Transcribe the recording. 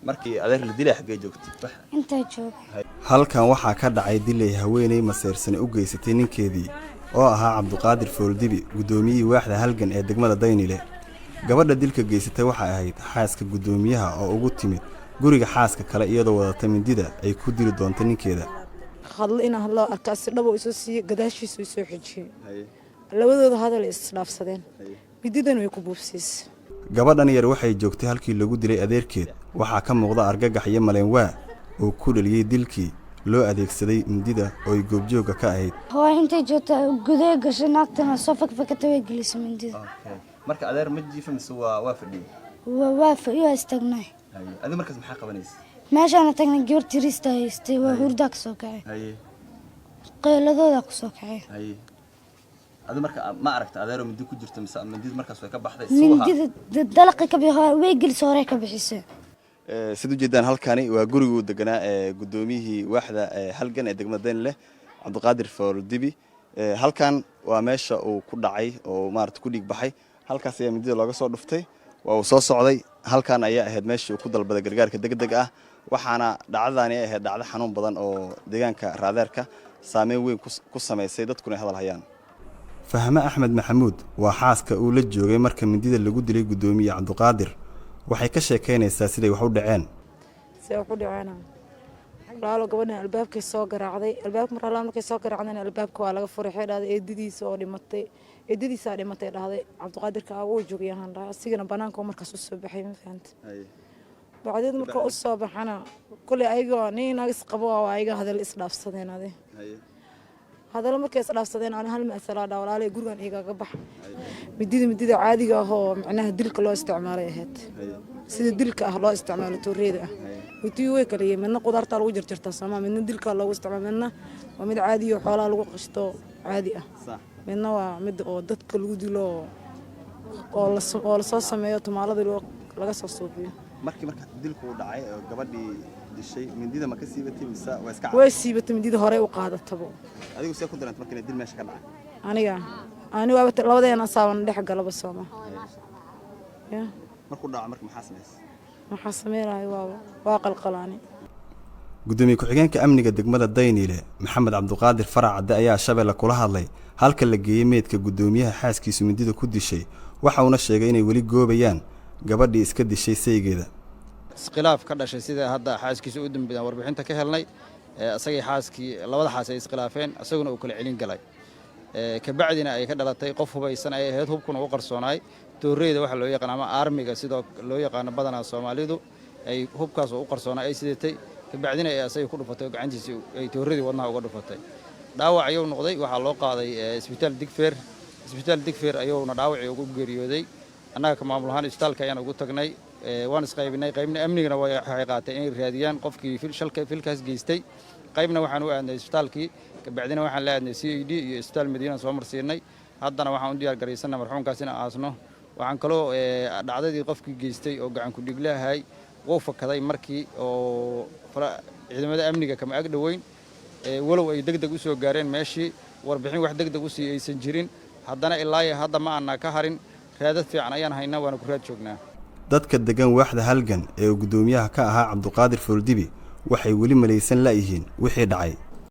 Markii adeer la dilay, xaggee joogtay? Intaa joogay. Halkan waxaa ka dhacay dilay haweeney maseersane u geysatay ninkeedii oo ahaa Cabduqaadir Fooldibi, guddoomiyihii waaxda Halgan ee degmada Daynile. Gabadha dilka geysatay waxay ahayd xaaska guddoomiyaha oo ugu timid guriga xaaska kale, iyadoo wadata mindida ay ku dili doonta ninkeeda. Hadlo inaan hadlo arkaa, si dhabo isoo siiyey, gadaashiisu isoo xijiyey. Labadooda hadal ay isdhaafsadeen, mididan way ku buufsiisay. Gabadhan yar waxay joogtay halkii lagu dilay adeerkeed. Waxaa ka muuqda argagax iyo maleenwaa oo ku dhaliyey dilkii loo adeegsaday mindida oo ay goobjoogga ka ahayd. Hooy intay joogta gudaha gashay, naagtana soo fakfakatay, way gelisay mindida. Marka adeer ma jiifa mise waa fadhiyey? Waa istaagnay. Adiga markaas maxaa qabanaysa? Meeshaana tagnay, gabar tiriista haystay, waa hurdaa ka soo kacay. Qeyladoodaa ku soo kacay. Haye, adi marka ma aragta adeero mindi ku jirta mise mindida markaas way ka baxday? Mindida dalaqi ka way gelisay, horey ka bixisay. Sida ujeedaan, halkani waa guriguu deganaa ee guddoomiyihii waaxda Halgan ee degmada Daynile, Cabdiqaadir Fooldibi. Halkan waa meesha uu ku dhacay oo maarata ku dhiig baxay. Halkaas ayaa mindida looga soo dhuftay. Waa uu soo socday. Halkan ayaa ahayd meeshii uu ku dalbaday gargaarka degdeg ah. Waxaana dhacdadaani ay ahayd dhacdo xanuun badan oo deegaanka Raadeerka saameyn weyn ku samaysay, dadkuna ay hadal hayaan. Fahme Axmed Maxamuud waa xaaska uu la joogay marka mindida lagu dilay guddoomiye Cabdiqaadir. Waxay ka sheekaynaysaa siday wax u dhaceen. See wax u dhaceena, walaalo? Gabadhan albaabkay soo garaacday. Albaabka mar alla markay soo garaacdayna, albaabka waa laga furay. Waxay dhahday eedadiisa oo dhimatay, eedadiisaa dhimatay dhahday. Cabdiqaadirka wuu joogay ahaan dhahay, asigana banaanka markaas u soo baxay. Ma fahanta? Bacdeed marka u soo baxana, kulley ayagoo nin naag isqabo oo ayaga hadal isdhaafsadeen. Ade hadallo markay isdhaafsadeen, ani hal masalaa dhaa: "Walaalay, gurigan igaga bax." Midida caadiga ah oo macnaha dilka loo isticmaalay ahayd, sida dilka ah loo isticmaalo, tooreeda ah. Midii way kala yihiin: midna qudaartaa lagu jarjartaa soomaa, midna dilkaa loogu isticmaalo, midna waa mid caadi oo xoolaha lagu qashto caadi ah, midna waa mid oo dadka lagu dilo oo lasoo sameeyo, tumaalada laga soo suubiyo. Markii marka dilku uu dhacay oo gabadhii dishay, mindida ma ka siibatay mise waa iska? Way siibatay mindida, horey u qaadatabo. Adigu see ku dareentay marka inay dil meesha ka dhacay? Aniga ani waaba labadeena saaban dhex galaba sooma ya. Markuu dhaco marka maxaa samaysay? Maxaa sameynaayo? Waaba waa qalqalaani. Gudoomiye ku-xigeenka amniga degmada Dayniile, Maxamed Cabduqaadir Farac Cadde, ayaa Shabeelle kula hadlay halka la geeyey meydka guddoomiyaha xaaskiisu mindida ku dishay. Waxa uuna sheegay inay weli goobayaan gabadhii iska dishay saygeeda. Iskhilaaf ka dhashay sida hadda xaaskiisa u dambeeyaan warbixinta ka helnay, isagii xaaskii, labada xaas ay iskhilaafeen, isaguna uu kala celin galay, kabacdina ay ka dhalatay. Qof hubaysan ay ahayd, hubkuna u qarsoonaay. Tooreyda waxa loo yaqaan ama aarmiga sidoo loo yaqaano badanaa Soomaalidu ay hubkaas oo u qarsoonaa ay sidatay. Kabacdina ay asaga ku dhufatay oo gacantiisii ay tooradii wadnaha uga dhufatay. Dhaawac ayuu noqday. Waxaa loo qaaday isbitaal Digfeer. Isbitaal Digfeer ayuuna dhaawacii ugu geeriyooday. Annaga ka maamul ahaan isbitaalka ayaan ugu tagnay. Waan isqaybinay. Qaybna amnigana waxay qaateen inay raadiyaan qofkii shalka filkaas geystay, qaybna waxaan u aadnay isbitaalkii. Kabacdina waxaan la aadnay CID iyo isbitaal Madiina soo marsiinay. Haddana waxaan u diyaar garaysanna marxuumkaas inaan aasno. Waxaan kaloo dhacdadii qofkii geystay oo gacan ku dhiglahay wuu fakaday markii oo ciidamada amniga kama ag dhoweyn, walow ay deg deg u soo gaareen meeshii, warbixin wax deg deg u sii aysan jirin. Haddana ilaa iyo hadda ma aanaa ka harin, raadad fiican ayaan haynaa, waana ku raad joognaa. Dadka degan waaxda Halgan ee uu guddoomiyaha ka ahaa Cabduqaadir Fooldibi waxay weli malaysan la'yihiin wixii dhacay.